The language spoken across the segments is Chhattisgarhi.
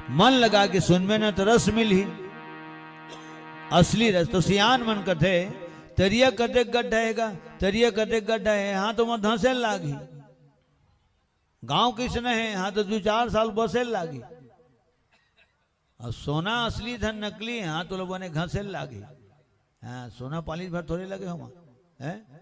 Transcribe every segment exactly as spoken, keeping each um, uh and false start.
मन लगा के सुनबे न त रस मिलही। असली रस तो सियान मन कथे, "तरिया कतेक गड्ढा हे गा, तरिया कतेक गड्ढा हे, हाँ तो ओमा धंसे ल लागही। गांव कइसने हे, हाँ तो दू चार साल बसे ल लागही। अउ सोना असली धन नकली, हाँ तो ओला बने घसे ल लागही।" हाँ, सोना पालिश भर थोरे लगे हों, हैं?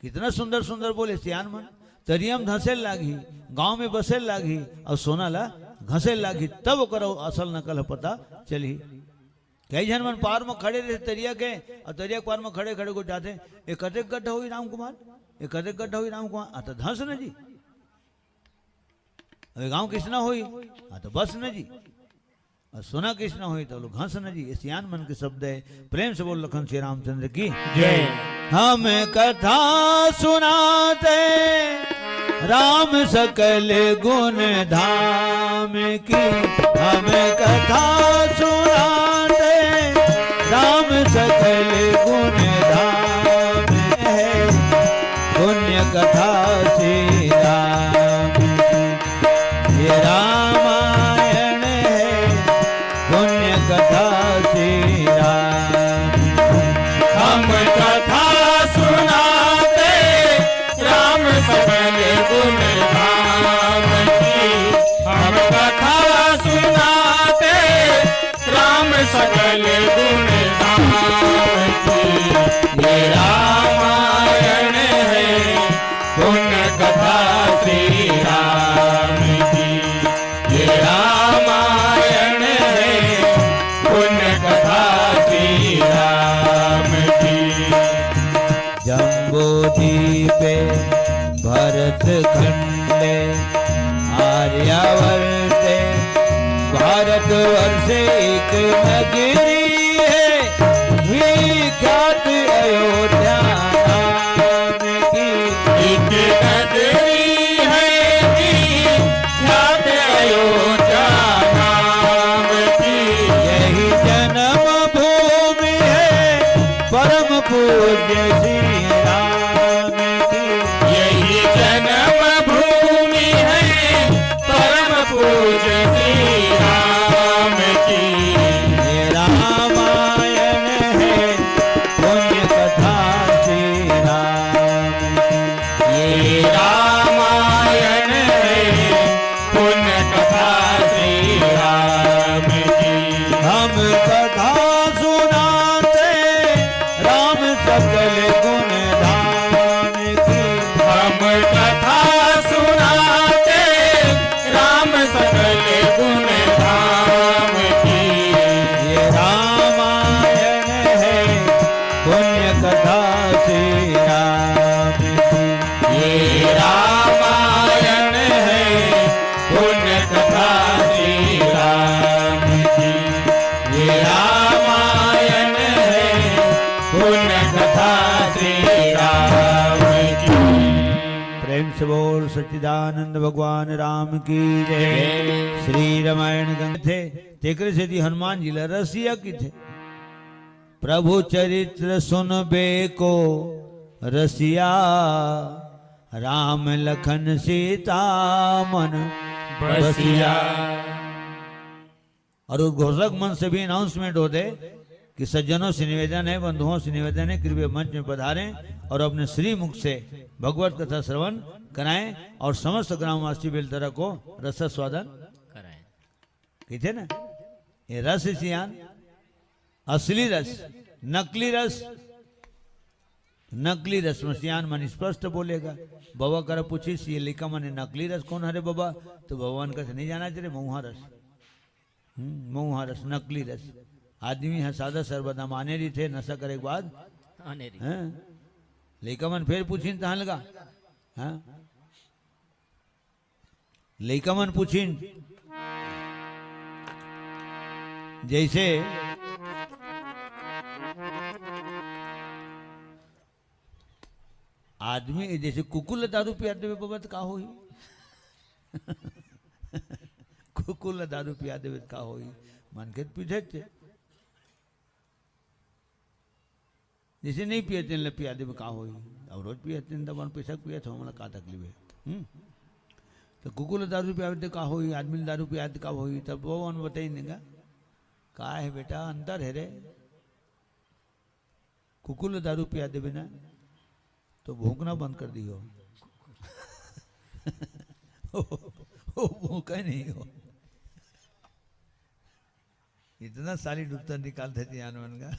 कितना सुंदर सुंदर बोले सियान मन, "तरिया म धंसे ल लागही, गांव में बसे ल लागही, अउ सोना ला घसे ल लागही, तब ओकर असल नकल ह पता चलही।" कई झन मन पार म खड़े रहिथे तरिया के, अउ तरिया के पार म खड़े खड़े गोठियाथे, "ए कतेक गड्ढा होही रामकुमार, ए कतेक गड्ढा होही रामकुमार, आ त धंस न जी। अबे गांव कइसना होही, आ त बस न जी।" अउ सोना कइसना होही त ओला घस न जी। ये सियान मन के शब्द हे। प्रेम से बोल लखन श्री रामचंद्र की जय। हम कथा सुनाते राम सकल गुण धाम की, हम कथा सुनाते राम सकल गुण धाम है, पुण्य कथा श्री राम की। ये रामायण है, पुण्य कथा श्री राम। हम कथा सुनाते राम सकल गुण धाम की। हम कथा सुनाते राम सकल गुण धाम की। ये रामायण है, पुण्य कथा श्री राम की। ये रामायण है, पुण्य कथा श्री राम की। जम्बूद्वीपे भरत खंडे आर्यावर्ते भारतवर्षे एक नगरी है, विख्यात अयोध्या नाम की। एक नगरी है विख्यात अयोध्या नाम की। यही जन्म भूमि है परम पूज्य श्री राम की। यही जन्म भूमि है परम पूज्य श्री राम की। ये रामायण है पुण्य कथा श्री राम की। ये रामायण है पुण्य कथा श्री राम की। हम कथा सुनाते राम सकल गुण धाम की। हम कथा सुनाते राम सकल गुण धाम की। ये रामायण है पुण्य कथा श्री राम की। ये रामायण है पुण्य कथा श्री राम की। ये रामायण है पुण्य कथा श्री राम की। प्रेम से बोल सच्चिदानंद भगवान राम की जय। जय। श्री रामायण ग्रंथ हे, तेकरे सेती हनुमान जी ला रसिया किथे। प्रभु चरित्र सुनबे को रसिया, राम लखन सीता मन बसिया। बसिया। और उद्घोषक मन से भी अनाउंसमेंट होथे कि सज्जनों से निवेदन है, बंधुओं से निवेदन है, कृपया मंच में पधारें और अपने श्रीमुख से भगवत कथा श्रवण कराएं और समस्त ग्रामवासी बेलतरा को रसास्वादन कराएं। कहिथे ना, ये रस सियान, असली रस, नकली रस, नकली रस म सियान मन स्पष्ट बोले गा। बबा करा पूछिस, "ये लइका मन, नकली रस कोन हरे बबा?" तो बबा मन कथे, "नहीं जानत रे, मऊहा रस।" हम्म, मऊहा रस, नकली रस। आदमी ह सादा सर्वदा माने रहिथे, नशा करे के बाद। आने रही। हैं? लइका मन फेर पूछिन तहां लगा। हैं? लइका मन पूछिन, जैसे आदमी, जैसे कुकुर ल दारू पिया देबे बबा, त का होही? कुकुर ल दारू पिया देबे, त का होही? मनखे त पीथे थे। जैसे नहीं पिए तेन ल पिया देबे, का होही? अउ रोज पिए तेन, दबान पैसा पिए थे, हमला का तकलीफ हे? हम्म? तो कुकुर ला दारू पियाबे त का होही, आदमी ला दारू पियाबे त का होही? तब वो मन बताई देगा, का हे बेटा, अंतर हे रे। कुकुर ला दारू पिया देबे ना, तो भूंकना बंद कर दिही। वो भूंका नहीं हो। इतना साली डूबता निकालते थे यान मन का।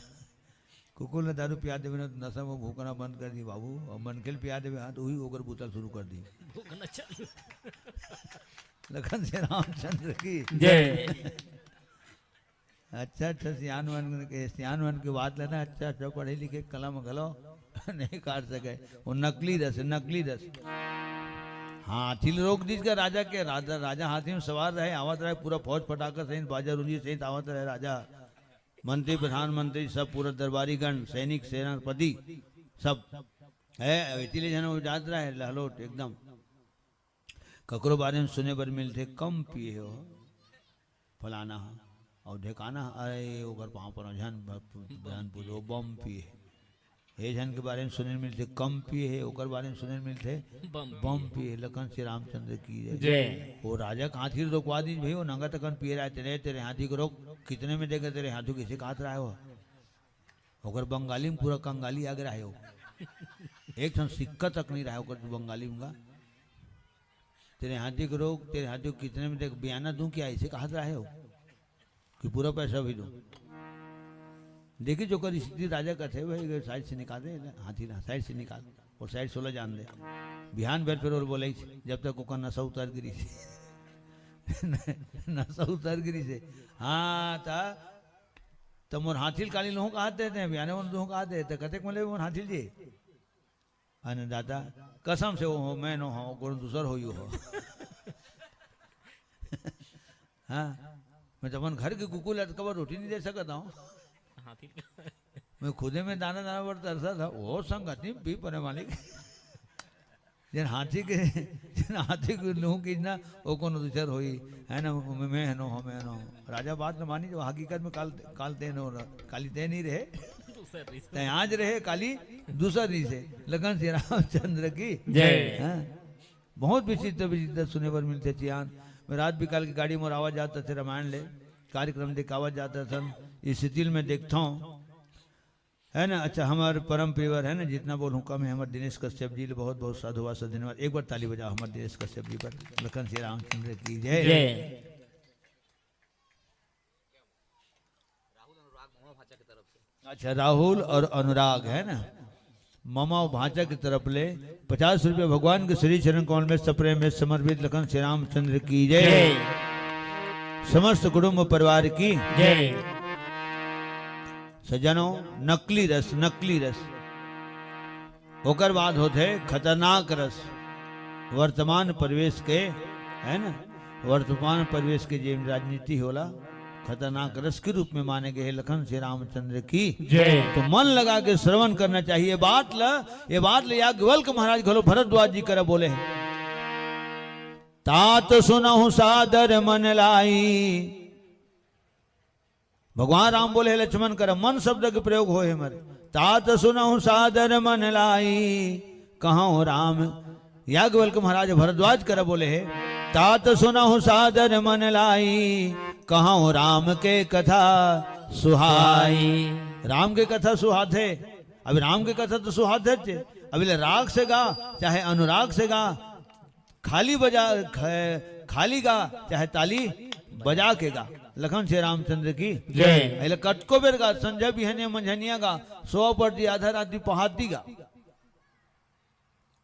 कुकुर ला दारू पिया देबे ना, तो नशा में भूंकना बंद कर दिही बाबू। अउ मनखे ल पिया देबे, हाँ, तो वही ओकर बुता ल शुरू कर दिही। भूंकना चालू। लखन सियान रामचंद्र की जय। अच्छा, अच्छा, सियान मन के, सियान मन के बात लेना, अच्छा, अच्छा, पढ़े लिखे, कलम घलो नहीं काट सके। वो नकली रस, नकली रस। हाथी ल रोक दीस गा राजा के, राजा, राजा हाथी में सवार रहे, आवत रहे, पूरा फौज फटाका सहित, बाजा रुंजी सहित आवत रहे राजा। मंत्री, प्रधानमंत्री, सब पूरा दरबारीगण, सैनिक, सेनापति, सब है, इसीलिए जन वो जात रहे लहलोट एकदम। ककरो बारे में सुने बर मिलथे, कम पिए हो फलाना ह, अउ ढेकाना ह, अरे ओकर पाँव पर झन भ-, झन पूछो, बम पिए। हे झन के बारे में सुने मिलथे, कम पिए हे, ओकर बारे में सुने मिलथे, बम बम पिए। लखन सियान रामचंद्र की जय। जय। वो राजा के हाथी ल रोकवा दीस भाई, वो नंगा तकन पिए रहे, तेरे, तेरे हाथी को रोक, कितने में देगा तेरे हाथी को, कइसे कहत रहे हो? ओकर बंगाली में पूरा कंगाली आगे रहे हो। एक ठन सिक्का तक नहीं रहे ओकर बंगाली में का। तेरे हाथी को रोक, तेरे हाथी को कितने में देगा, बियाना दूं क्या, अइसे कहत रहे हो कि पूरा पैसा भी दूं? देखी जो कर स्थिति, राजा कहते भाई, अगर साइड से निकाल दे ना, हाथी ना, साइड से निकाल, वो साइड से ओला जान दे। बिहान बेर फिर और बोले, जब तक ओकर नशा उतर गिरी से। नशा उतर गिरी से। हाँ, ता, तो मोर हाथी ल काली लोहूं कहत देते हैं, बिहाने उन लोहूं कहत देते, कतेक मले मोर हाथी ल जी? अन्नदाता, कसम से वो हो, मैं नो हो, कोनो दूसर होई हो। हाँ, मैं तो अपन घर के कुकुर ला तो कबर रोटी नहीं दे सकता हूँ। हाथी। मैं खुदे में दाना दाना पर तरसा था, वो संगति भी परे मालिक। जेन हाथी के, जेन हाथी के लूं कि ना, वो कोनो दूसर होई, है ना, मैं, मैं नो हो, मैं नो। राजा बात न मानी, जो हकीकत में काल, काल तेन हो रहा, काली तेन ही रहे। दूसर रीस। तै आज रहे, काली दूसर रीस हे। लखन सियान रामचंद्र की जय। हाँ। बहुत विचित्र, विचित्र सुने बर मिलथे चियान। मैं रात बिकाल के गाड़ी मोर आवत जात रथे रामायण ले, कार्यक्रम देख आवत जात रथन, इस स्थिति में देखता हूँ, है ना। अच्छा, हमारे परम प्रियवर है ना, जितना बोलूँ कम है, हमारे दिनेश कश्यप जी ले बहुत बहुत साधुवाद, धन्यवाद। एक बार ताली बजाओ हमारे दिनेश कश्यप जी पर। लखन सियान रामचंद्र की जय। जय। अच्छा, राहुल और अनुराग है ना, ममा भांचा की तरफ ले पचास रुपये भगवान के श्री चरण कमल में सप्रेम में समर्पित। लखन सियान रामचंद्र की जय। जय। समस्त कुटुंब परिवार की जय। सज्जनों, नकली रस, नकली रस। ओकर बाद होथे खतरनाक रस, वर्तमान परिवेश के, है ना, वर्तमान परिवेश के जे राजनीति होला, खतरनाक रस के रूप में माने गए हे। लखन सियान रामचंद्र की जय। तो मन लगा के श्रवण करना चाहिए बात ल। ये बात ल याज्ञवल्क्य महाराज घलो भरद्वाज जी करा बोले हे, तात सुनहु सादर मन लाई। भगवान राम बोले, "हे लक्ष्मण," कर मन शब्द के प्रयोग होय हे मरे। "तात सुनहु सादर मन लाई, कहहु राम।" याज्ञवल्क्य महाराज भरद्वाज कर बोले हे, "तात सुनहु सादर मन लाई, कहहु राम के कथा सुहाई।" राम के कथा सुहाथे। अब राम के कथा तो सुहाथे, अब ले राग से गा, चाहे अनुराग से गा, खाली बजा, ख-, खाली गा, चाहे ताली बजा के गा। लखन सियान रामचंद्र की जय। अइला कतको बेर गा, संझा बिहनिया मंझनिया गा, सोवा परती आधा राती पहाती गा।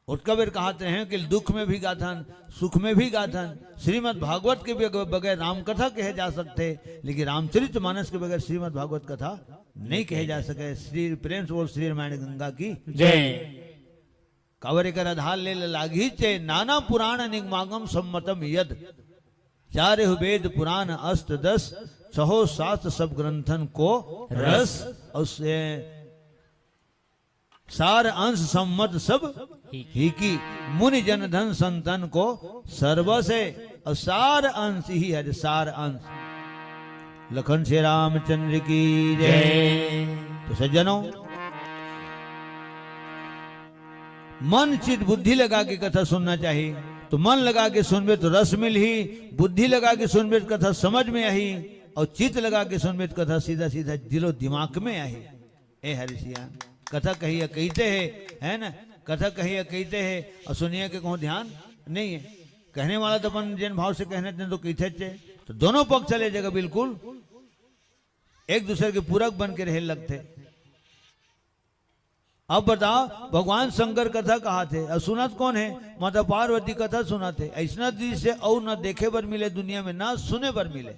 ओतका बेर कहत रहें कि दुख में भी गाथन, सुख में भी गाथन। श्रीमद् भागवत के बग-, बगैर राम कथा कहे जा सकथे, लेकिन रामचरित मानस के बगैर श्रीमद् भागवत कथा नहीं कहे जा सके। श्री प्रेम से बोल, श्री रामायण गंगा की जय। काबर एकर आधार ले लागही चे, नाना पुराण निगमागम सम्मतम यद। चार वेद पुराण अष्ट दस, छहो शास्त्र सब ग्रंथन को रस। रस। और से सार अंश सम्मत सब ही की। ही की। मुनि जन धन संतन को सर्वस हे। और सार अंश ही है, सार अंश। लखन सियान रामचंद्र की जय। जय। तो सज्जनों, मन चित बुद्धि लगा के कथा सुनना चाहिए। तो मन लगा के सुनबे तो रस मिलही, बुद्धि लगा के सुनबे तो कथा समझ में आही, और चित्त लगा के सुनबे तो कथा सीधा सीधा दिलो दिमाग में आही। ए हरि सियान, कथा कहिया कहिते हे, है ना? कथा कहिया कहिते हे, और सुनिया के कहूँ ध्यान नहीं है। कहने वाला तो अपन जेन भाव से कहने तेन तो कहिते चे, तो दोनों पक्ष चले जगह बिल्कुल एक दूसरे के पूरक बन के रहे लगते। अब बताओ, भगवान शंकर कथा कहाथे, और सुनत कौन है? माता पार्वती कथा सुनत है। ऐसना दृश्य और न देखे बर मिले दुनिया में, ना सुने बर मिले।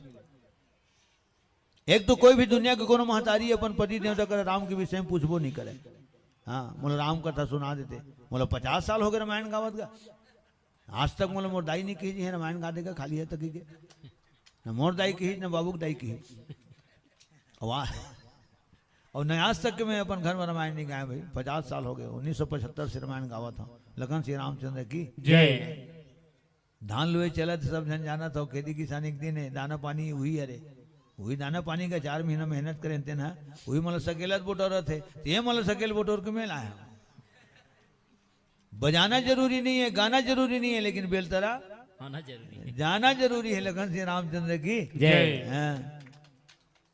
एक तो कोई भी दुनिया के कोनो महतारी अपन पति देवता कर राम के विषय में पूछबो नहीं करे। हाँ, मोला राम कथा सुना देते। मोला पचास साल हो गए रामायण गावत गा, आज तक मोला मोर दाई नहीं कही जी है रामायण गा देगा, खाली है तक के। न मोर दाई कही, न बाबू के दाई कही। वाह। और न आज तक के मैं अपन घर में रामायण नहीं गाया भाई, पचास साल हो गए, उन्नीस सौ पचहत्तर से रामायण गावत हूँ। लखन श्री रामचंद्र की जय। धान लुए चलत सब झन जानत हो, खेती किसानी के दिन है, दाना पानी हुई, अरे हुई दाना पानी का चार महीना मेहनत करें तेन ह, हुई मतलब सकेलत बोटोरत है, तो ये मतलब सकेल बोटोर के मैं लाया हूँ। बजाना जरूरी नहीं है, गाना जरूरी नहीं है, लेकिन बेलतरा होना जरूरी है। जाना जरूरी है। लखन श्री रामचंद्र की जय। हाँ।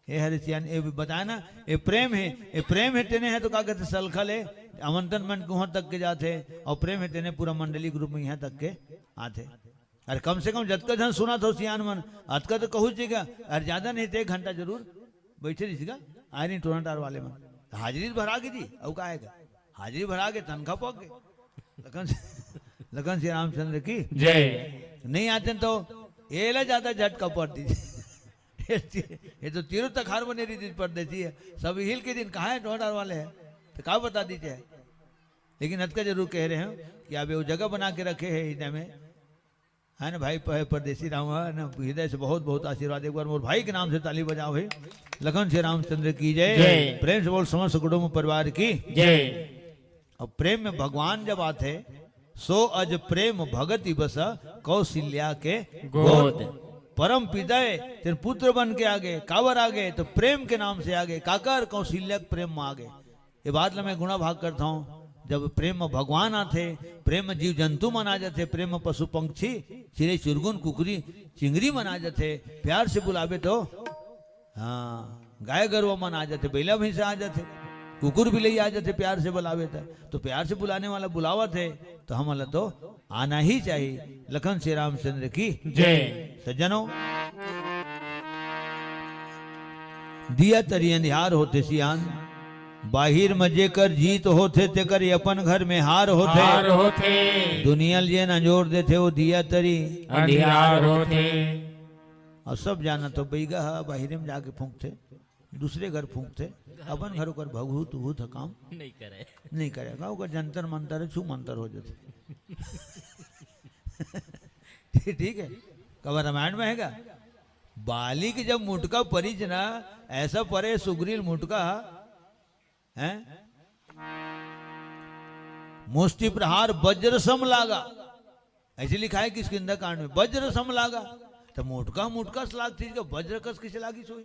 ए हरि सियान, ए बताए ना, ए प्रेम है, ए प्रेम है तेने है तो का कहते सलखल है, आमंत्रण मन के वहां तक के जाते, और प्रेम है तेने पूरा मंडली के रूप में यहाँ तक के आते। अरे कम से कम जतका झन सुनत हो सियान मन, अतका तो कहू जी का, अरे ज्यादा नहीं तो एक घंटा जरूर बैठे रही का, आए नहीं टोना टार वाले मन। हाजिरी भरा के जी, अउ का आएगा? हाजिरी भरा के तनखा पक गए। लखन, लखन श्री रामचंद्र की जय। नहीं आते तो एला ज्यादा झटका पड़ दीजिए। ये तो तीर्थ खार बने रही परदेसी है, सब हिल के दिन कहाँ है टोना टार वाले हैं, तो का बता दीजिए। लेकिन अतका जरूर कह रहे हैं कि आप वो जगह बना के रखे हैं हृदय में, है ना भाई? प-, परदेसी राम है ना, हृदय से बहुत बहुत आशीर्वाद। एक बार मोर भाई के नाम से ताली बजाओ भाई। लखन श्री रामचंद्र की जय। जय। प्रेम से बोल समस्त कुटुंब परिवार की जय। अब प्रेम में भगवान जब आते, सो अज प्रेम भगति बस कौशल्या के गोद। गोद। परम पिता है, तेन पुत्र बन के आगे, काबर आगे, तो प्रेम के नाम से आगे, काकर कौशल्या के प्रेम में आगे। ये बात ला मैं गुणा भाग करता हूँ। जब प्रेम में भगवान आथे, प्रेम में जीव जंतु मन आ जाथे, प्रेम में पशु पंक्षी, चिड़ै चुरगुन कुकरी चिंगरी मन आ जाथे, प्यार से बुलावे तो, हाँ, गाय गरुआ मन आ जाथे, बैला भैंसा आ जाथे, कुकुर बिलई आ जाथे, प्यार से बुलावे तो, तो प्यार से बुलाने वाला बुलावत है, तो हमन ला तो आना ही चाहिए। लखन श्री रामचंद्र की जय। सज्जनों, दिया तरी अंधियार होथे सियान, बाहिर म जेकर जीत होथे, तेकर अपन घर में हार होथे। हार होथे। दुनिया ल जेन अंजोर देथे, वो दिया तरी अंधियार होथे। और सब जाना तो बैगा ह बाहिरे में जाके फूंकथे, दूसरे घर फूंकथे, अपन घर ओकर भभूत उभूत ह काम नहीं करे। नहीं करे। का ओकर जंतर मंतर है, छू मंतर हो जाथे। ठीक है, कब रामायण में हैगा, बाली के जब मुटका परिस ना, ऐसा परे सुग्रीव मुटका, हैं? मुष्टि प्रहार वज्र सम लागा, ऐसे लिखा है किष्किंधा कांड में, वज्र सम लागा। तो मुटका मुटका से लागती, वज्र कस किसे लागी सोई?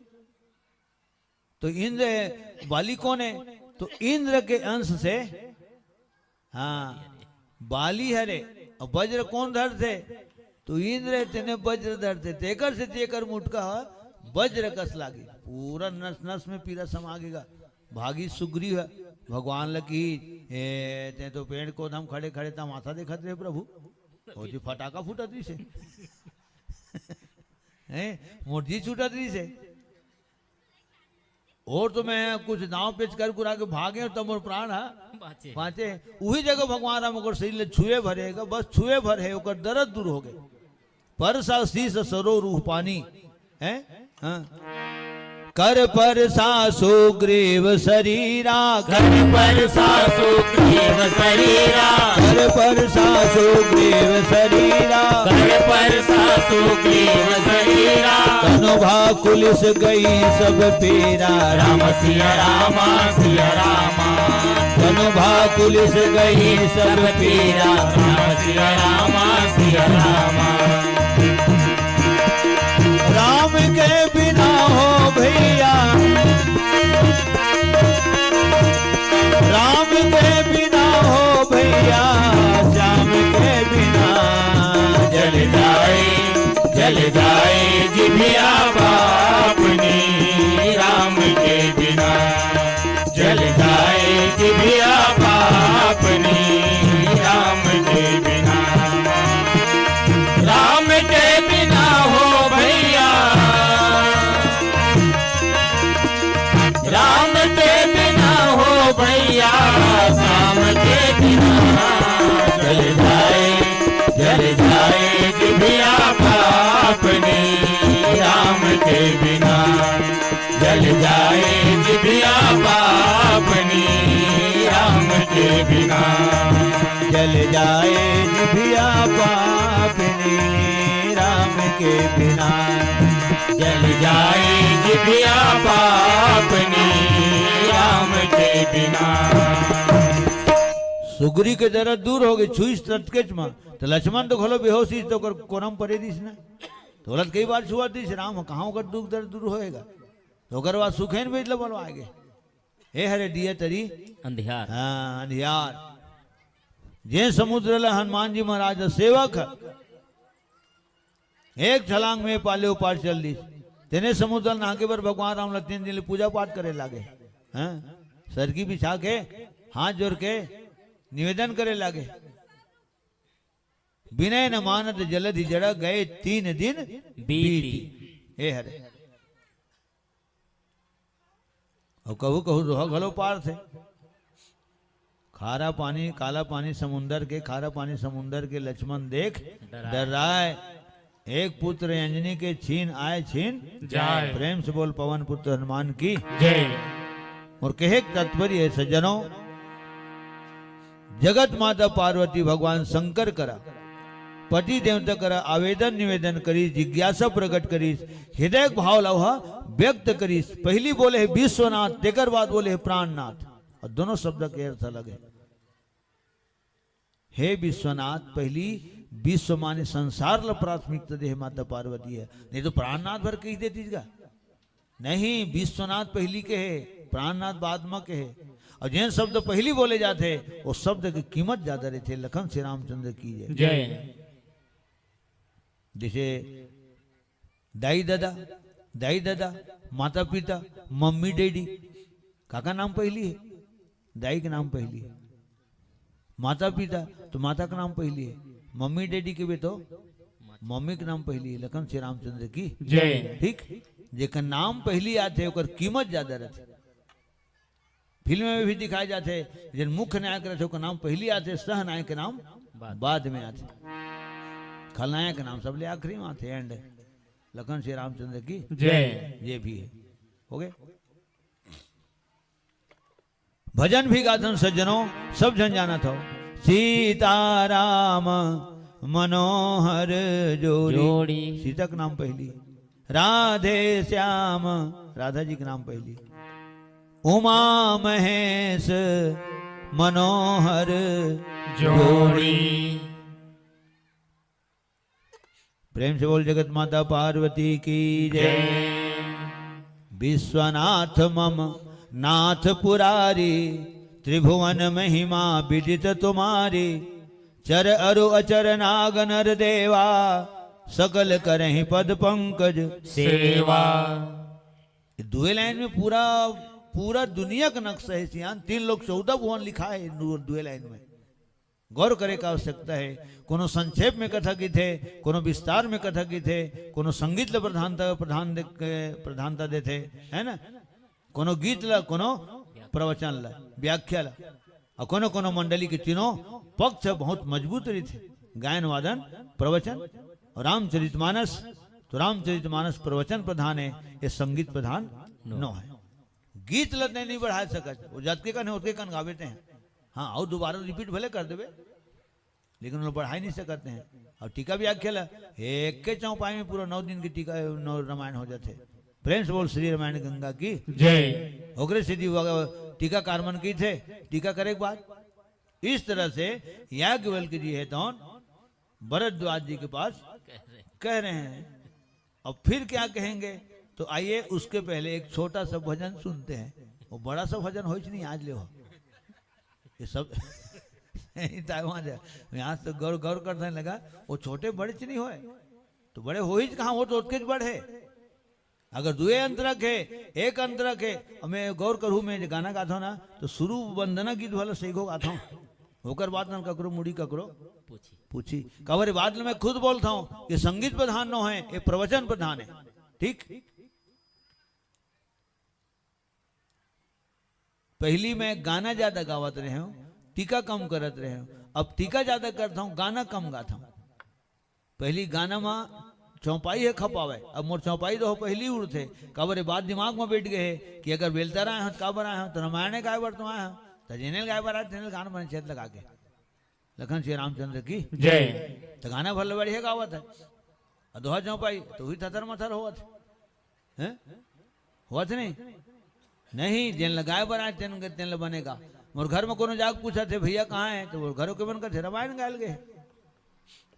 तो इंद्र है, बाली कौन है? तो इंद्र के अंश से, हाँ, बाली हरे। और वज्र कौन धरथे? तो इंद्र है, तेने वज्र धरथे, तेकर से तेकर मुटका वज्र कस लागी, पूरा नस नस में पीरा समा गेगा। भागी सुग्रीव है, भगवान लकी, ए, ते तो पेड़ को हम खड़े खड़े तमाशा देखत रहे प्रभु, वो जी फटाका फूटत रही से। हैं, मोर जी छूटत रही से। और तो मैं कुछ दांव पेच कर कुरा के भागे, तब मोर प्राण है बाँचे। बाँचे। उही जगह भगवान राम ओकर शरीर ले छुए भरे, बस छुए भर है, ओकर दर्द दूर हो गए। परसा शीस सरो रूह पानी, हैं? हाँ। कर परसा सुग्रीव शरीरा, कर परसा सुग्रीव शरीरा। कर परसा सुग्रीव शरीरा। कर परसा सुग्रीव शरीरा। तनु भा कुलिस गई सब पीरा। राम सिया रामा, सिया रामा। तनु भा कुलिस गई सब पीरा। राम सिया रामा, सिया रामा। राम के बिना हो भैया, राम के बिना हो भैया, श्याम के बिना। जल जाए जिभिया पापनी राम के बिना। जल जाए जिभिया पापनी राम के बिना। राम के बिना हो भैया, राम के बिना हो भैया, राम के बिना। जल जाए, जल जाए जिभिया पापनी राम के बिना। जल जाए जिभिया पापनी राम के बिना। जल जाए जिभिया पापनी राम के बिना। जल जाए जिभिया पापनी राम के बिना। सुगरी के दरद दूर हो गे, छुइस ततकेच म। त लक्ष्मण तो घलो बेहोश ही, त ओकर कोरम परे दिस ना। त ओला त कई बार छुआ दिस, राम, कहाँ ओकर दुख दरद दूर होएगा? त ओकर बाद सुखेन बेच ल बोलवा गे। ए हरे दिया तरी अंधियार। हाँ, अंधियार। जे समुद्र ल हनुमान जी महाराज सेवक ह, एक छलांग में पाले उपार चल दिस। तेने समुद्र नहाके बर भगवान राम ल तीन दिन ले पूजा पाठ करे लागे। हाँ? सरगी बिछा के, हाथ जोड़ के निवेदन करे लागे। विनय न मानत जलधि जड़ा, गए तीन दिन बीती। बीती। ए हरे। अउ कहू कहू रोहा घलो पार थे। खारा पानी, काला पानी समुंदर के, खारा पानी समुंदर के लक्ष्मण देख डराय। डराय। एक पुत्र अंजनी के छीन आय छीन जाय। प्रेम से बोल पवन पुत्र हनुमान की जय। और कहे के तात्पर्य है सज्जनों, जगत माता पार्वती भगवान शंकर करा, पति देवता करा आवेदन निवेदन करी, जिज्ञासा प्रकट करी, हृदय के भाव ला ओहा व्यक्त करिस। पहिली बोले हे विश्वनाथ, तेकर बाद बोले हे प्राणनाथ, अउ दोनों शब्द के अर्थ अलग हे। हे विश्वनाथ, पहिली विश्व माने संसार ला प्राथमिकता दे हे माता पार्वती ह, नहीं तो प्राणनाथ भर कहि देतिस गा। नहीं, विश्वनाथ पहिली के हे, प्राणनाथ बाद म के हे। अउ जेन शब्द पहिली बोले जाथे, ओ शब्द के कीमत जादा रहिथे। लखन श्री रामचंद्र की जय। जय। जइसे दाई ददा, दाई ददा, माता पिता, मम्मी डैडी, काकर नाम पहिली हे? दाई के नाम पहिली हे। माता पिता, त माता के नाम पहिली हे। मम्मी डैडी के बे तो मम्मी के नाम पहिली हे। लखन श्री रामचंद्र की जय। ठीक, जेकर नाम पहिली आथे, ओकर कीमत जादा रहिथे। फिल्म में भी दिखाए जाथे, जेन मुख्य नायक रहिथे, ओकर नाम पहिली आथे, सह नायक के नाम बाद। बाद में आथे। खलनायक के नाम सबले आखिरी में आथे, एंड। लखन श्री रामचंद्र की जय। ये भी हे। हो गे? भजन भी गाथन सज्जनों, सब झन जानत हव। सीताराम मनोहर जोड़ी। जोड़ी। सीता के नाम पहिली। राधे श्याम, राधा जी के नाम पहिली। उमा महेश मनोहर जोड़ी। जोड़ी। प्रेम से बोल जगत माता पार्वती की जय। जय। विश्वनाथ मम नाथ पुरारी, त्रिभुवन महिमा विदित तुम्हारी। चर अरु अचर नाग नर देवा, सकल करहि पद पंकज सेवा। ये दुए लाइन में पूरा, पूरा दुनिया का नक्शा हे सियान। तीन लोक चौदह भुवन लिखा हे दु-, दुए लाइन में। गौर करे का आवश्यकता हे। कोनो संक्षेप में कथा कहिथे, कोनो विस्तार में कथा कहिथे, कोनो संगीत ल प्रधानता, प्रधान दे, प्रधानता देथे, है ना? कोनो गीत ल, कोनो प्रवचन ल, व्याख्या ल। अउ कोनो कोनो मंडली के तीनों पक्ष बहुत मजबूत रहिथे, गायन वादन, प्रवचन अउ रामचरितमानस। तो रामचरितमानस प्रवचन प्रधान हे, ये संगीत प्रधान नो। नो हे। गीत ल नहीं, नहीं बढ़ा सकत, वो जतके कन हे, ओतके कन गावे ते हैं। हाँ, अउ दोबारा रिपीट भले कर देबे, लेकिन ओला बढ़ाई नहीं सकत हैं। अउ टीका व्याख्या ल एके चौपाई में पूरा नौ दिन के टीका, नौ रामायण हो जाथे। प्रेम से बोल श्री रामायण गंगा की जय। ओकरे सेती वो टीकाकार मन कहिथे, टीका करे के बाद इस तरह से याज्ञवल्क्य जी हे तौन भरद्वाज जी के पास कह रहे हैं। अब फिर क्या कहेंगे, तो आइए उसके पहले एक छोटा सा भजन सुनते हैं। वो बड़ा सा भजन होइच नहीं आज ले हो। ये सब सही ताय वहाँ जाए। यहाँ से गौर, गौर करने लगा, वो छोटे बड़े च नहीं होए। तो बड़े होही च कहाँ, वो तो ओतकेच बड़ हे। अगर दुए अंतरक हे, एक अंतरक हे, अब मैं गौर करहूँ, मैं गाना गाथव ना, तो शुरू वंदना गीत वाला सही को गाथव। ओकर बाद न ककरो मुड़ी ककरो पूछी। पूछी। काबर बाद में खुद बोलथव कि संगीत प्रधान नो हे, ये प्रवचन प्रधान हे। ठीक? पहली मैं गाना ज्यादा गावत रहेंव, टीका कम करत रहेंव। अब टीका ज्यादा करथव, गाना कम गाथव। पहली गाना मा चौपाई हे खपावे, अब मोर चौपाई तो पहली उड़थे। काबर ये बात दिमाग में बैठ गए हे कि अगर बेलतरा आए हो तो काबर आए हो, तो रामायण गाए बर तो आए हो, तो जेने ल गाए बर आए तेने ल गाना बने छेद लगा के। लखन श्री रामचंद्र की जय। तो गाना भले बढ़िया गावत हे, अउ दोहा चौपाई तो वही थतर मथर होवत हे। हैं? होवत नहीं? नहीं, जेन ल गाए बर आए, तेन, तेन ल बनेगा। मोर घर में कोनो जाके पूछत हे, "भैया कहाँ हे?" तो वो घरों के मन करथे, "रामायण गाए ल गे हे।"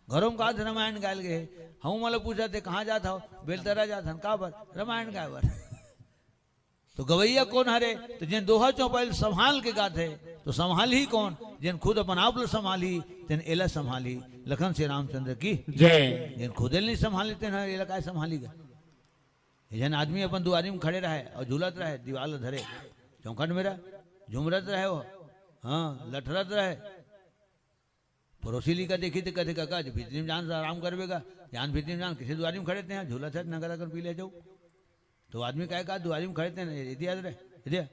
घरों में कहा थे, "रामायण गाए ल गे हे।" हम मतलब पूछत हे, "कहाँ जात हो?" "बेलतरा जात हन।" "काबर?" "रामायण गाए बर।" तो गवैया कोन हरे? तो जेन दोहा चौपाई ल संभाल के गाथे, तो संभालही कोन? जेन खुद अपन आप ल संभालही, तेन एला संभालही। लखन श्री रामचंद्र की जय। जेन खुदे ल नहीं संभाले, तेन एला काय संभाली गा? ये जन आदमी अपन दुआरी में खड़े रहे अउ झूलत रहे, दीवाल धरे, चौखट में रहे, झुमरत रहे वो, हाँ, लठरत रहे। पड़ोसी लइका देखही त कथे, "काका, भीतरी में जान, आराम करबे गा, जान भीतरी में जान, किसे दुआरी में खड़े तें, झूलत हे, नंगा कर पी ले जाओ।" तो आदमी कहे, "का दुआरी में खड़े तें, एती आत रहे, एती आ।"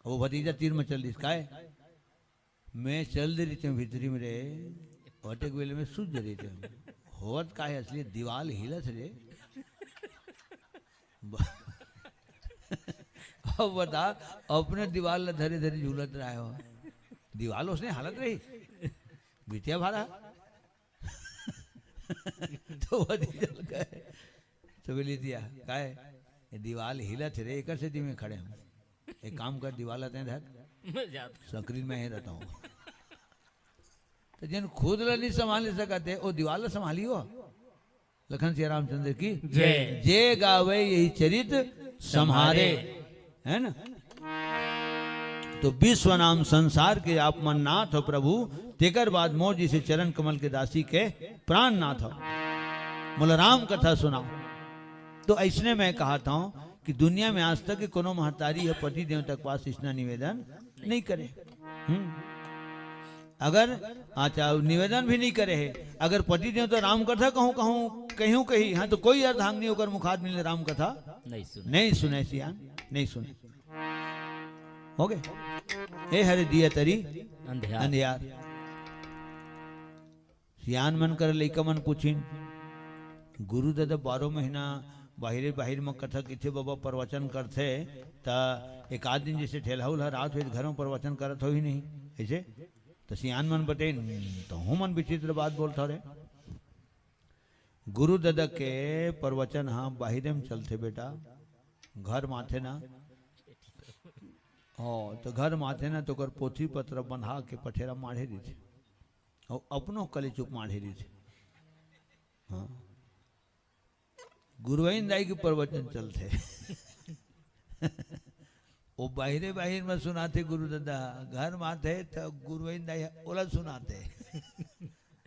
वो भतीजा तीर में चल दिस, "काय?" मैं चल दे रहितेंव भीतरी में रे, अतेक बेले में सुत दे रहितेंव। होवत का हे असली दीवाल हिलत रे। ब-, अब बता, अपने दीवाल ल धरे धरे झूलत रहे हो। दीवाल उसने हालत रही। बिटिया भारा। तो वो दीवाल का हे। तो बोली दिया, "काय? ये दीवाल हिलत रे, एकर सेती मैं खड़े हूँ। एक काम कर, दीवाल ल तें धर।" मैं जात। सकरी में ही रहता हूँ। तो जेन खुद ल नहीं संभाल सकत हे, वो दीवाल ल संभाली हो? लखन श्री रामचंद्र की जय। जे गावे यही चरित संहारे, है ना? तो विश्व नाम संसार के आप मन नाथ हो प्रभु, तेकर बाद मोर जैसे चरण कमल के दासी के प्राण नाथ हो। मोला राम कथा सुनाओ। तो ऐसने मैं कहत हूँ कि दुनिया में आज तक कोनो महतारी ह पति देवता के पास इसना निवेदन नहीं करे। हम्म। अगर, अच्छा, निवेदन भी नहीं करे हे, अगर पति देवता राम कथा कहूँ, कहूँ, कहूँ कही, हाँ, तो कोई अर्धांगिनी ओकर मुखार मिले राम कथा नहीं सुने। नहीं सुने सियान, नहीं सुने। हो गए? ए हरे दिया तरी अंधियार। अंधियार। सियान मन कर लइका मन पूछिन, "गुरु दादा बारह महीना बाहिरे बाहिर म कथा किथे बाबा प्रवचन करथे, त एक आध दिन जैसे ठेलहा उलहा रात होइस घर म प्रवचन करत होही नहीं, ऐसे?" त सियान मन बतेन, "तहूँ मन विचित्र बात बोलत हरे। गुरु दादा के प्रवचन ह बाहिरे म चलथे बेटा, घर म आथे ना, ओ, त घर म आथे ना, त ओकर पोथी पत्र बंधा के पठेरा माढ़े रहिथे।" अउ अपनो कलेचुप माढ़े रहिथे। हाँ। गुरुवाइन दाई के प्रवचन चलथे। वो बाहिरे बाहिर म सुनाथे गुरु दादा, घर म आथे त गुरुवाइन दाई ओला सुनाथे।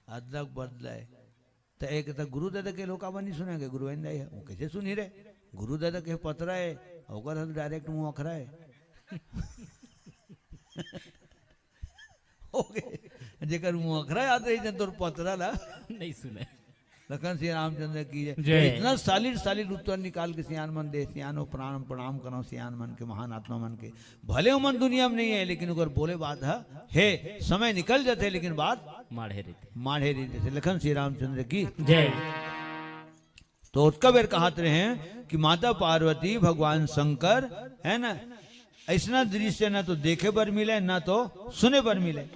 अदला बदला हे। त एक त गुरु दादा के लोग काबर नहीं सुनेंगे, गुरुवाइन दाई हे, वो कैसे सुनही रे? गुरु दादा के पतरा हे, ओकर ह direct मुँह अखरा हे। हो गए। जेकर मुँह अखरा याद रही, जन तोर पतरा ला नहीं सुने। लखन श्री रामचंद्र की जय। जय। इतना solid, solid उत्तर निकाल के सियान मन दे, सियान हो प्रणाम, प्रणाम करो सियान मन के, महान आत्मा मन के। भले ओमन दुनिया में नहीं हे, लेकिन ओकर बोले बात ह, हे, समय निकल जाथे, लेकिन बात माढ़े रहिथे। माढ़े रहिथे। लखन श्री रामचंद्र की जय। तो ओतका बेर कहत रहे कि माता पार्वती, भगवान शंकर, है ना, ऐसना दृश्य न तो देखे बर मिले, न तो सुने बर मिले।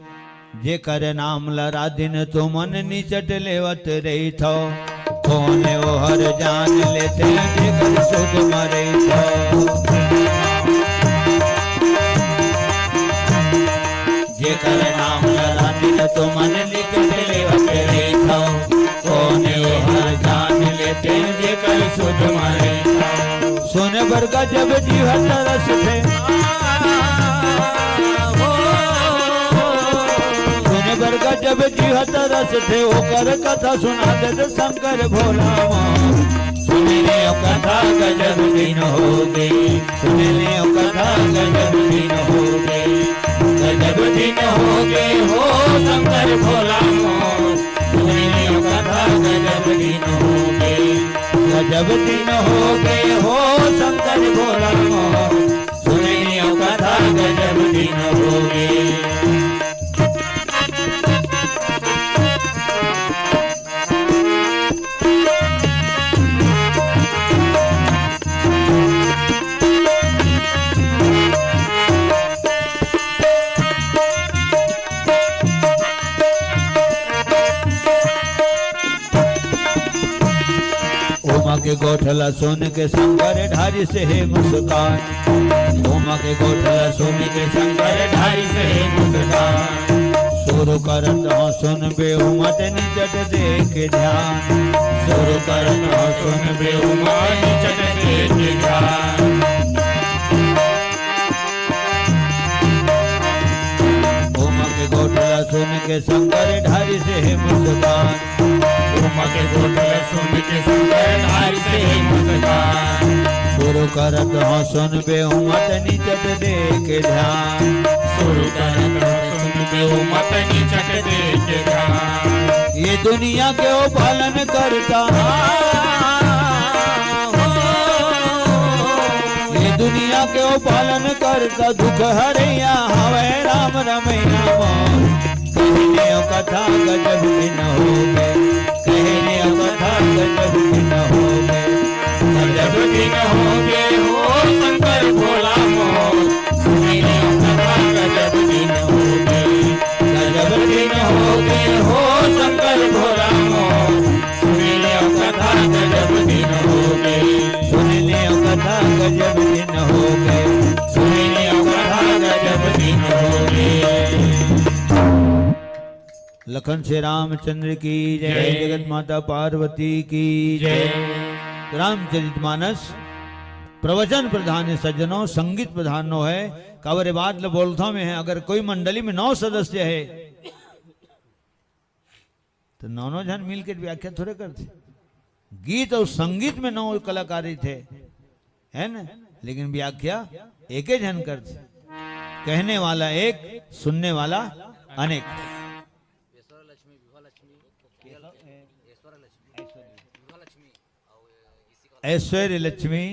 जेकर नाम ल रात दिन तुमन निचट लेवत रहिथव, कोन ओहर जान लेते जेकर सुध म रहिथव। जेकर नाम ल रात दिन तुमन निचट लेवत रहिथव, कोन ओहर जान लेते जेकर सुध म रहिथव। सुने बर गजब जी ह तरसथे। सुने बर गजब जी कथा रस थे ओकर कथा सुनात शंकर भोला मोर। सुन लियो कथा गजब दिन होगे, सुन लियो कथा गजब दिन होगे, गजब दिन होगे हो शंकर भोला मोर। सुन लियो कथा गजब दिन होगे, गजब दिन होगे हो शंकर भोला मोर। सुन लियो कथा गजब दिन होगे। उमा के गोठ ला सुन के शंकर ढारिस हे मुस्कान। उमा के गोठ ला सुन के शंकर ढारिस हे मुस्कान। सुरु करत हँव सुनबे उमा तनी चट दे के ध्यान। सुरु करत हँव सुनबे उमा तनी चट दे के ध्यान। उमा के गोठ ला सुन के शंकर ढारिस हे मुस्कान। उमा के गोठ ला सुन के शंकर ढारिस हे मुस्कान। सुरु करत हँव सुनबे उमा तनी चट दे के ध्यान। सुरु करत हँव सुनबे उमा तनी चट दे के ध्यान। ये दुनिया के ओ पालन करता, ये दुनिया के ओ पालन करता, दुख हरैया हवय राम रमैया मोर। कहिने ओ कथा गजब दिन होगे, कहिने ओ कथा गजब दिन होगे। गजब दिन होगे हो शंकर भोला मोर। सुन लियो कथा गजब दिन होगे, गजब दिन होगे हो शंकर भोला मोर। सुन लियो कथा गजब दिन होगे, सुन लियो कथा गजब दिन होगे, सुन लियो कथा गजब दिन होगे। लखन श्री रामचंद्र की जय, जय। जगत माता पार्वती की जय। जय। रामचरित मानस प्रवचन प्रधान हे सज्जनों, संगीत प्रधान नो हे। काबर ए बात ल बोलथंव मैं, अगर कोई मंडली में नौ सदस्य हे त नौ नौ झन मिल के व्याख्या थोड़े करथे। गीत अउ संगीत में नौ कलाकार रहिथे, हे ना? लेकिन व्याख्या एके झन करथे। कहने वाला एक, सुनने वाला अनेक। ऐश्वर्य लक्ष्मी,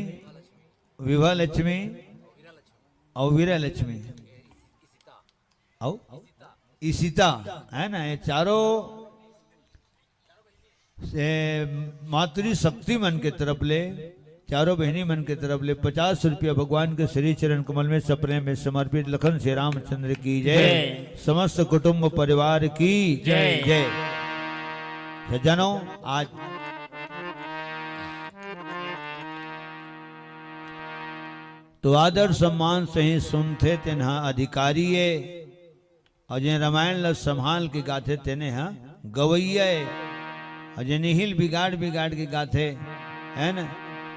विभा लक्ष्मी अउ वीरा लक्ष्मी अउ इशिता, हे ना? ये चारों से मातृ शक्ति मन के तरफ ले, चारों बहिनी मन के तरफ ले पचास रुपया भगवान के श्री चरण कमल में सपने में समर्पित। लखन श्री रामचंद्र की जय। जय। समस्त कुटुंब परिवार की जय। जय। सज्जनों, आज तो आदर सम्मान से ही सुनथे, तेन ह अधिकारी ए। अउ जेन रामायण ल संभाल के गाथे, तेने ह गवैया ए। अउ जेन इही ल बिगाड़ बिगाड़ के गाथे, हे ना,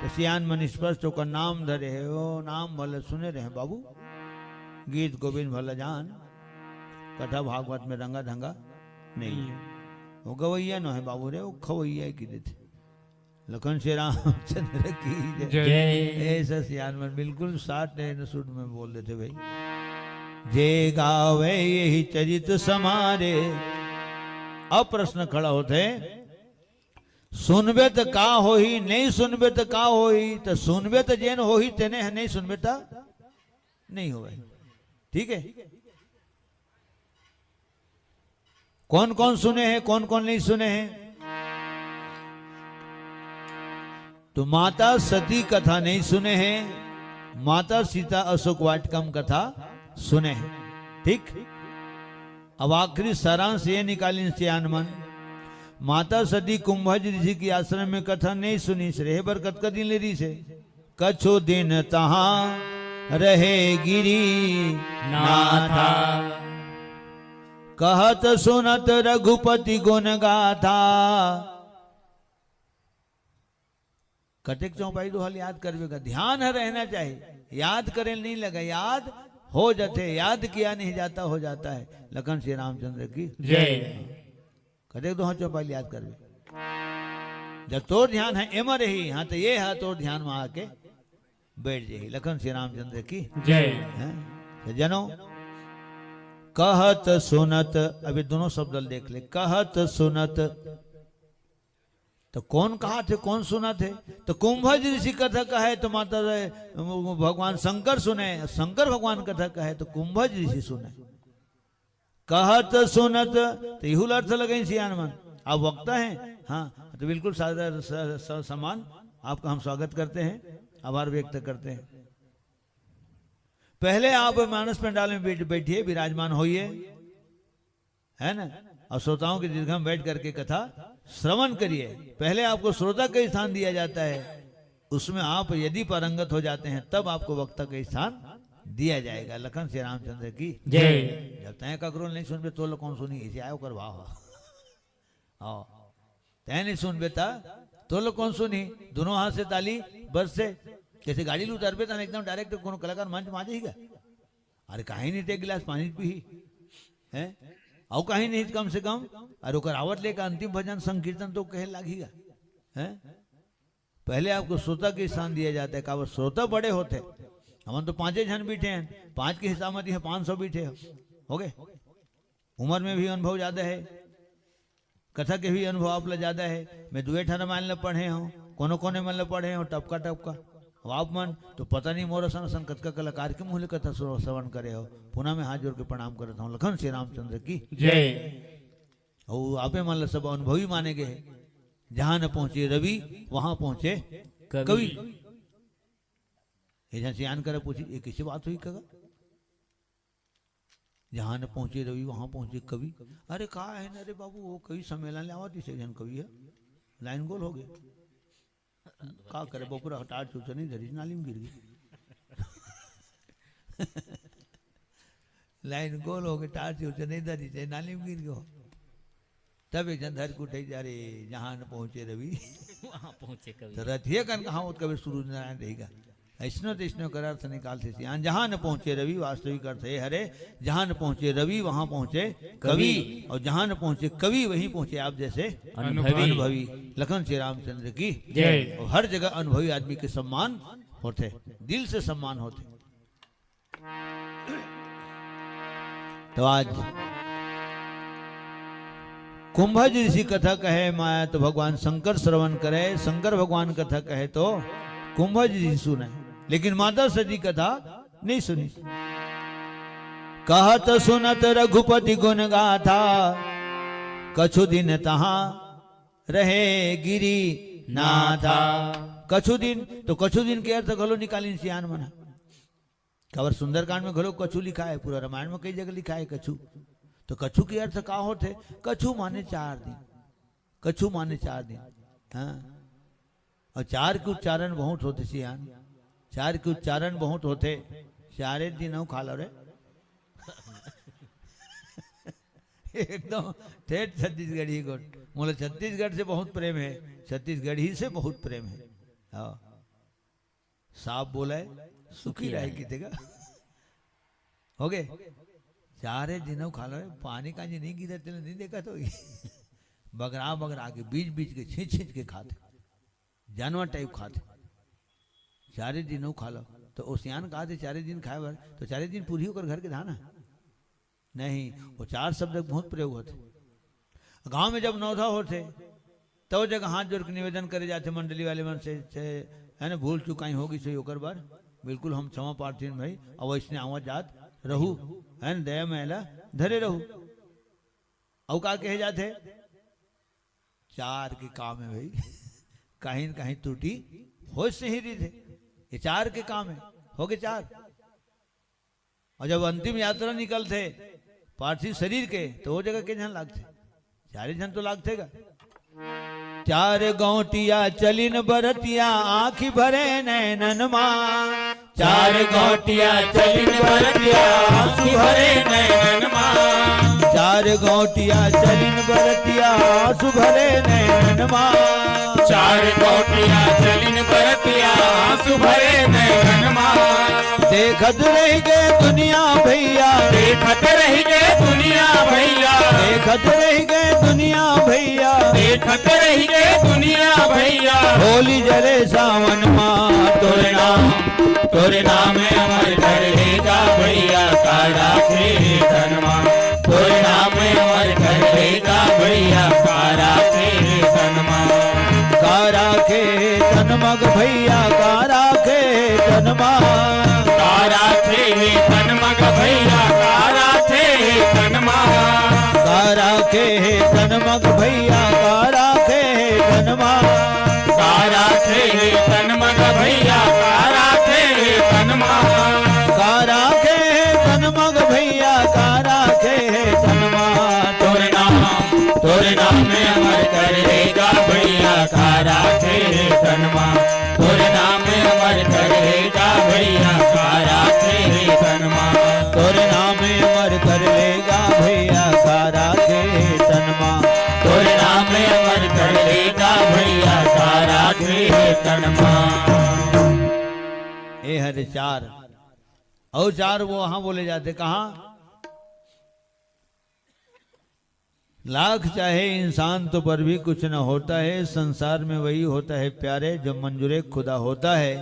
त सियान मन स्पष्ट ओकर नाम धरे हे, ओ नाम भले सुने रहे बाबू, गीत गोविंद भला जान, कथा भागवत में रंगा ढंगा नहीं। नहीं। ओ गवैया नो हे बाबू रे, ओ खवैया ए कहि देथे। लखन श्री रामचंद्र की जय। जय। ऐसा सियान मन बिल्कुल साठ नैन सुर में बोल देथे भाई। जे गावे यही चरित समारे। अब प्रश्न खड़ा होथे, सुनबे त का होही, नहीं सुनबे त का होही? त सुनबे त जेन होही, तेने ह, नहीं सुनबे त नहीं होवय। ठीक हे, कौन कौन सुने हे, कौन कौन नहीं सुने हे? तो माता सती कथा नहीं सुने हे, माता सीता अशोक वाटिका म कथा सुने हे। ठीक, अब आखिरी सारांश ये निकालिन सियान मन, माता सती कुंभज ऋषि के आश्रम में कथा नहीं सुनिस, रहे बर कतका दिन ले रहिस हे। कछु दिन तहाँ रहे गिरी नाथा। कहत सुनत रघुपति गुण गाथा। कतेक चौपाई दोहा ल याद करबे का, ध्यान ह रहना चाहिए। याद करे ल नहीं लगा, याद हो जाथे, याद किया नहीं जाता, हो जाता है। लखन श्री रामचंद्र की जय। कतेक दोहा चौपाई ल याद करबे। जब तोर ध्यान ह एमा रही, हाँ, त ये ह तोर ध्यान म आके बैठ जाही। लखन श्री रामचंद्र की। जय। हैं? त जनो, कहत सुनत, अभी दोनों शब्द ल देख ले, कहत सुनत, त कोन कहत हे, कोन सुनत हे? त कुंभज ऋषि कथा कहे त माता रे, भगवान शंकर सुने, शंकर भगवान कथा कहे त कुंभज ऋषि सुने। कहत सुनत, त इहू ल अर्थ लगइन सियान मन। आप वक्ता हैं, हाँ, त बिल्कुल सादा, स-, स-, समान आपका हम स्वागत करते हैं, आभार व्यक्त करते हैं। पहले आप मानस पंडाल में बैठ, बैठिए, विराजमान होइए, है ना? और श्रोताओं के दीर्घ में बैठ करके कथा श्रवण करिए। पहले आपको श्रोता का स्थान दिया जाता है, उसमें आप यदि पारंगत हो जाते हैं, तब आपको वक्ता का स्थान दिया जाएगा। लखन श्री रामचंद्र की जय। जब तय ककरो नहीं सुनबे, तोला कौन सुनही, ऐसे आयो कर वाह। हाँ, तय नहीं सुनबे त तोला कौन सुनही? दोनों हाथ से ताली बजथे। जैसे गाड़ी ल उतरबे त एकदम direct कोनो कलाकार मंच में आ जाही का? अरे काहीं नहीं त एक गिलास पानी पीही, हैं? अउ काहीं नहीं त कम से कम, अरे ओकर आवत ले का अंतिम भजन संकीर्तन तो कहे लागही का, हैं? पहले आपको श्रोता के स्थान दिया जाता है, काबर श्रोता बड़े होथे। हमन तो पांचे झन बैठे हैं, पांच के हिसाब म तो इहाँ पांच सौ बैठे हो, हो गए। उम्र में भी अनुभव ज्यादा है, कथा के भी अनुभव आप ला ज्यादा है। मैं दुए ठन रामायण ला पढ़े हूँ, कोनो कोने मन ला पढ़े हूँ, टपका टपका। अब आप मन तो पता नहीं मोर असन असन कतका कलाकार के मुँह ले कथा श्रव-, श्रवण करे हो। पुनः मैं हाथ जोड़ के प्रणाम करत हूँ लखन श्री रामचंद्र की। जय। अउ आपे मन ला सब अनुभवी माने गए हैं। जहाँ न पहुँचे रवि, वहाँ पहुँचे कवि। कवि। ये जन सियान करे पूछी, ये कैसे बात हुई कका? जहाँ न पहुँचे रवि, वहाँ पहुँचे कवि। अरे का है ना रे बाबू, वो कवि सम्मेलन ले आवत इसे जन कवि है, लाइन गोल हो गए। का करे, बपुरा टार चूचा नहीं धरी, नाली में गिर गई। लाइन गोल हो गए, टार चूचा नहीं धरी, नाली में गिर गयो। तब एक जन धर के उठे जा रे, जहाँ न पहुँचे रवि। वहाँ पहुँचे कवि। तो रथिया कन कहाँ होत कवि सूरज नारायण रहेगा। ऐसनो तैसनो कर अर्थ निकालथे सियान। जहाँ न पहुँचे रवि, वास्तविक अर्थ ये हरे, जहाँ न पहुँचे रवि, वहाँ पहुँचे कवि। कवि। और जहाँ न पहुँचे कवि, वहीं पहुँचे आप जैसे अनुभवी। अनुभवी। लखन श्री रामचंद्र की जय। और हर जगह अनुभवी आदमी के सम्मान होथे, दिल से सम्मान होथे। तो आज कुंभज ऋषि कथा कहे माया तो भगवान शंकर श्रवण करे, शंकर भगवान कथा कहे तो कुंभज ऋषि सुने, लेकिन माता सती कथा नहीं सुनी। कहत सुनत रघुपति गुण गाथा, कछु दिन तहाँ रहे गिरिनाथा। कछु दिन, तो कछु दिन के अर्थ घलो निकालिन सियान मन ह। काबर सुंदरकांड में घलो कछु लिखा है, पूरा रामायण में कई जगह लिखा है कछु। तो कछु के अर्थ का होथे? कछु माने चार दिन, कछु माने चार दिन। हाँ, और चार के उच्चारण बहुत होथे सियान, चार के उच्चारण बहुत होथे। चारे दिन अउ खा लो रे। एकदम ठेठ छत्तीसगढ़ी गोठ। मोला छत्तीसगढ़ से बहुत प्रेम है, छत्तीसगढ़ी से बहुत प्रेम है। हाँ। साफ बोले, सुखी सुखी रहे रहे। किथे का। हो गए? चारे दिन अउ खा लो रे, पानी कांजी नहीं गिरत, तेला नहीं देखत होही। बगरा बगरा के, बीच बीच के, छींच छींच के खाथे, जानवर type खाथे। चारे दिन अउ खा लो, तो ओ सियान कहाथे चारे दिन खाए बर, तो चारे दिन पूरी ओकर घर के धान है। नहीं, वो चार शब्द के बहुत प्रयोग होथे। गांव में जब नौधा होथे, तब जगह हाथ जोड़ के निवेदन करे जाथे मंडली वाले मन से, से, है ना, भूल चुकाई होगी से ओकर बर, बिल्कुल हम क्षमा प्रार्थी भाई, अब ऐसने आवा जात रहू, है ना, दया में एला धरे रहू। अउ का कहे जाथे? चार के काम है भाई। कहीं न कहीं त्रुटि होय से ही रहिथे। ये चार के काम है, हो गए चार। और जब अंतिम यात्रा निकलथे पार्थिव शरीर के, तो वो जगह के झन लागथे? चारे झन तो लागथे गा। चार गौंटिया चलिन बरतिया, आँखि भरे नैनन मा। चार गौंटिया चलिन बरतिया, आँखि भरे नैनन मा। चार गौंटिया चलिन बरतिया, आँसू भरे नैनन मा। चार गौंटिया चलिन बरतिया, आँसू भरे नैनन मा। देखत रहिगे दुनिया भइया, देखत रहिगे दुनिया भइया, देखत रहिगे दुनिया भइया, देखत रहिगे दुनिया भइया। होली जले सावन मा तोर नाम, तोर नाम अमर कर देगा भइया, का राखे हे तन मा। तोर नाम अमर कर देगा भइया, का राखे हे तन मा। का राखे हे तन मा ग भइया, का राखे हे तन मा। का राखे हे तन मा ग भइया, का राखे हे तन मा। का राखे हे तन मा ग भइया, का राखे हे तन मा। का राखे हे तन मा ग भइया, का राखे हे तन मा। का राखे हे तन मा ग भइया, का राखे हे तन मा। तोर नाम, तोर नाम अमर कर देगा भइया, का राखे हे तन मा। तोर नाम अमर कर देगा भइया, का राखे हे तन मा। तोर नाम अमर कर देगा भइया, का राखे हे तन मा। तोर नाम अमर कर देगा भइया, का राखे हे तन मा। ए हरे चार, अउ चार वो वहां बोले जाते, कहां? लाख चाहे इंसान तो पर भी कुछ न होता है, संसार में वही होता है प्यारे जो मंजूरे खुदा होता है।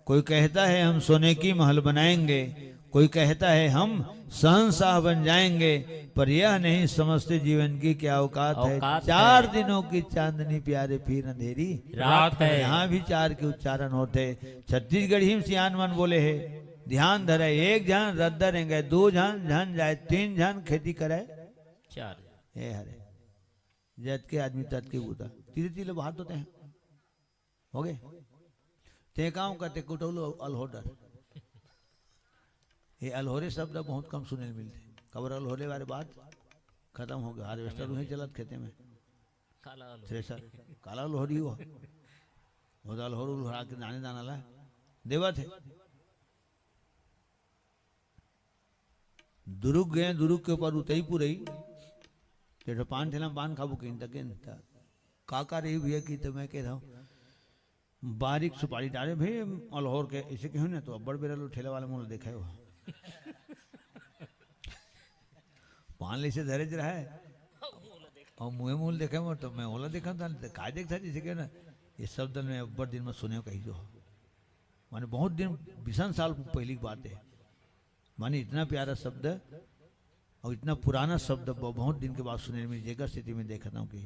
कोई कहता है हम सोने की महल बनाएंगे, कोई कहता है हम शहंशाह बन जाएंगे, पर यह नहीं समझते जीवन की क्या औकात है। औकात चार है। दिनों की चांदनी प्यारे फिर अंधेरी रात है। यहां भी चार के उच्चारण होते। छत्तीसगढ़ी में सियान मन बोले है, ध्यान धरे एक झन रद्दा रेंगे, दू झन झन जाए, तीन झन खेती करे। चार। ए हरे, जतके आदमी ततके बूता, तीरे तीरे बाहर तो ते हैं। हो गए। ते काम करते कुटौलो अलहोडर। ये अलहोरे शब्द बहुत कम सुने मिलते। कबर अलहोरे वाले बात खत्म हो गया। हार्वेस्टर उहें चलत खेते में। काला अलहोरे। थ्रेसर, काला अलहोरी हो। वो तो अलहोर उलहोरा के दाने दाना ला देवत है। दुरुग गए, दुरुग के ऊपर उतई पुरई, तेठो पान ठेला में पान खाबो किन तक किन त का का रही भैया की, तो मैं कह रहा हूँ, बारीक सुपारी डाले भैया, अलहोर के ऐसे कहो ना, तो अब्बड़ बेरा लो ठेला वाले मोला देखे हो। पान ले से धरे रहा है और मुँहे मुँह देखे मोर, तो मैं ओला देखा था, तो काय देखता जैसे कहो ना, ये सब दिन में अब्बड़ दिन में सुने कही जो हो। माने बहुत दिन, बीसन साल पहली की बात है। माने इतना प्यारा शब्द और इतना पुराना शब्द ब-, बहुत दिन के बाद सुने में जेकर स्थिति में देखता हूँ कि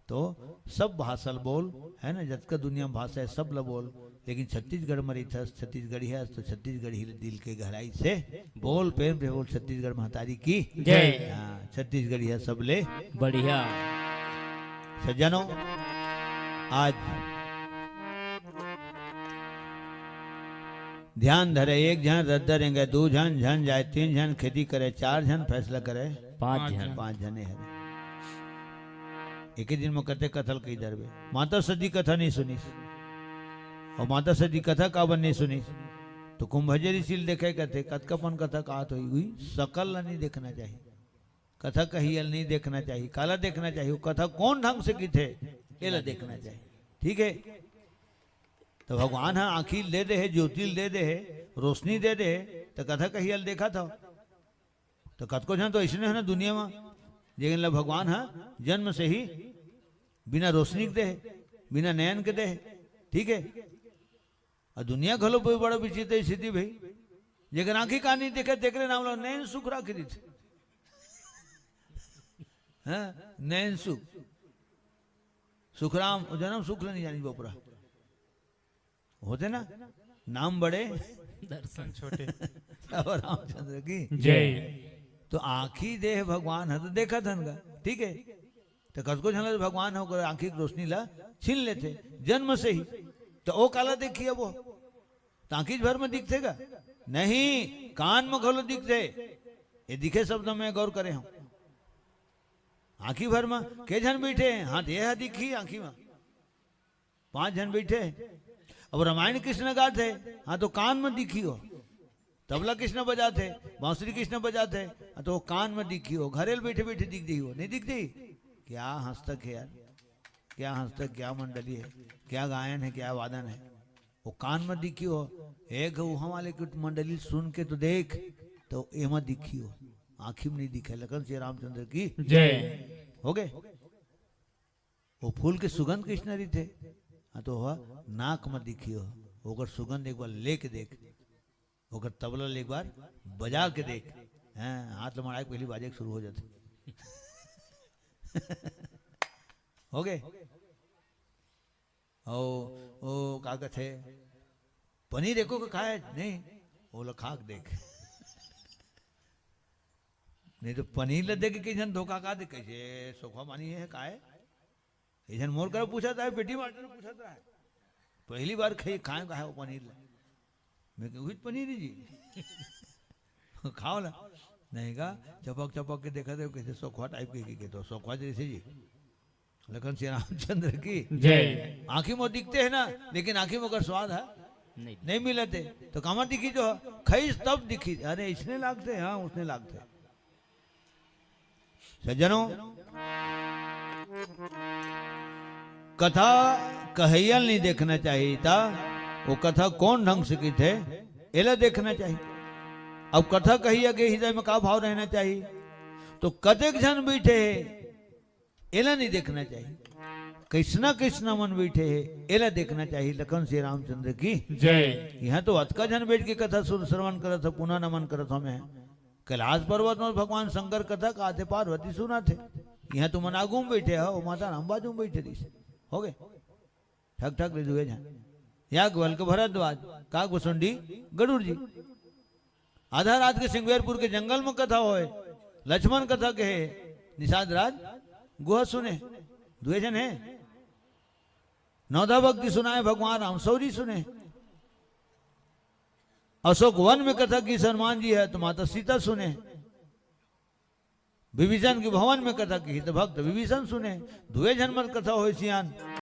तो सब भाषा ल बोल, है ना, जतका दुनिया में भाषा है सब ल बोल, लेकिन छत्तीसगढ़ में रहिथस, छत्तीसगढ़ी है तो छत्तीसगढ़ी ल दिल के गहराई से बोल, प्रेम से बोल, छत्तीसगढ़ महतारी की जय। हाँ, छत्तीसगढ़ी है सबले बढ़िया। सज्जनों, आज ध्यान धरे, एक झन रद्दा रेंगे, दू झन, झन जाए, तीन झन खेती करे, चार झन फैसला करे, पांच झन। पांच झने हरे। एक ही दिन में कते कथा ल कही दरबे। माता सती कथा नहीं सुनिस। और माता सती कथा काबर नहीं सुनिस? तो कुंभजरी सील देखे कथे, कतका पन कथा कहत होई, हुई सकल ला नहीं देखना चाहिए। कथा कही ल नहीं देखना चाहिए। काला देखना चाहिए? वो कथा कौन ढंग से किथे, एला देखना चाहिए। ठीक है, तो भगवान ह आँखी दे दे हे, ज्योति दे दे हे, रोशनी दे दे हे, तो कथा कही ल देखत हव। तो कतको झन तो ऐसने हे ना दुनिया में, जेन ला भगवान ह जन्म से ही बिना रोशनी के दे हे, बिना नयन के दे हे। ठीक है, और दुनिया घलो बहुत बड़ा विचित्र स्थिति भाई, जेकर आँखी कान नहीं देखे, तेकरे नाम ला नयन सुख राखी दीथे। हाँ, नयन सुख। सुखराम, वो जन्म सुख ले नहीं जानी बपरा। होते ना, नाम बड़े, दर्शन छोटे। बाबा रामचंद्र की जय। तो आँखी देह भगवान है तो देखा धन का, ठीक है। तो कतको झन ला भगवान ह ओकर आँखी के रोशनी ला छीन लेथे जन्म से ही। तो ओ काला देखी अब वो? तो आँखी भर में दिखथे का? नहीं, कान में घलो दिखथे। ये दिखे शब्द में गौर करे हम। आँखी भर में के झन बैठे हैं? हाँ, तो ये ह दिखी आँखी में। पांच झन बैठे हैं। अब रामायण कृष्ण गाथे, हाँ, तो कान में दिखी हो। तबला कृष्ण बजाथे, बांसुरी कृष्ण बजाथे, हाँ, तो वो कान में दिखी हो। घरे ल बैठे बैठे दिख दी हो, नहीं दिखती? क्या हंस तक है यार, क्या हंस तक, क्या मंडली है, क्या गायन है, क्या वादन है, वो कान में दिखी हो। एक उहाँ वाले के मंडली सुन के तो देख, तो एमा दिखियो, आँखी में नहीं दिखे। लखन श्री रामचंद्र की जय। हो गए। वो फूल के सुगंध कइसना रहिथे? हाँ, तो हुआ नाक में दिखियो, ओकर सुगंध एक बार लेके देख, ओकर तबला ले एक बार बजा के देख। हाँ, हाथ ल मड़ाए के पहली बाजे के शुरू हो जाथे। हो गए। ओ, ओ, का कथे? पनीर एको के खाए? नहीं। ओला खा के देख। नहीं तो पनीर ल देख के कई झन धोखा खा दे, कइसे सोखा पानी हे, का हे? एक झन मोर करा पूछत हे, पेटी मास्टर पूछत हे, पहली बार खाई, खाए का हे वो पनीर ल? मैं कहूँ, "उही तो पनीर हे जी।" खाओ ला। नहीं का, चपक चपक के देखत हे, कइसे सोखा टाइप के, के, के तो सोखा जइसे जी। लखन श्री रामचंद्र की जय। आँखी में दिखथे ना, लेकिन आँखी में ओकर स्वाद हे नहीं। नहीं मिलत हे। तो कामा दिखही जो, खइस तब दिखही। अरे, इसने लागथे, हाँ, उसने लागथे। सज्जनों, कथा कहइया ल नहीं देखना चाहिए था, वो कथा कौन ढंग से कहिथे, एला देखना चाहिए। अब कथा कहइया के हृदय में का भाव रहना चाहिए, तो कतेक झन बइठे हे, एला नहीं देखना चाहिए। कइसना कइसना मन बइठे हे, एला देखना चाहिए। लखन श्री रामचंद्र की जय। इहाँ तो अतका झन बइठ के कथा सुन, श्रवण करत हे, पुनः नमन करत हँव मैं। कैलाश पर्वत में भगवान शंकर कथा कहथे, पार्वती सुनथे। इहाँ तो मन आगू में बइठे हे, माता राम बाजू में बइठे रहिस। हो गए। ठक ठक ले दुए झन। याज्ञवल्क्य भरद्वाज, काकभुसुंडी गरुड़ जी। आधा रात के सिंगवेरपुर के जंगल में कथा होय, लक्ष्मण कथा कहे, निषाद राज गुहा सुने, दुए झन हे। नवधा भक्ति सुनाए भगवान राम सौरी सुने। अशोक वन में कथा कहिस हनुमान जी हे, तो माता सीता सुने। विभीषण के भवन में कथा कहिस त भक्त विभीषण सुने। दुए झन मत कथा होय सियान।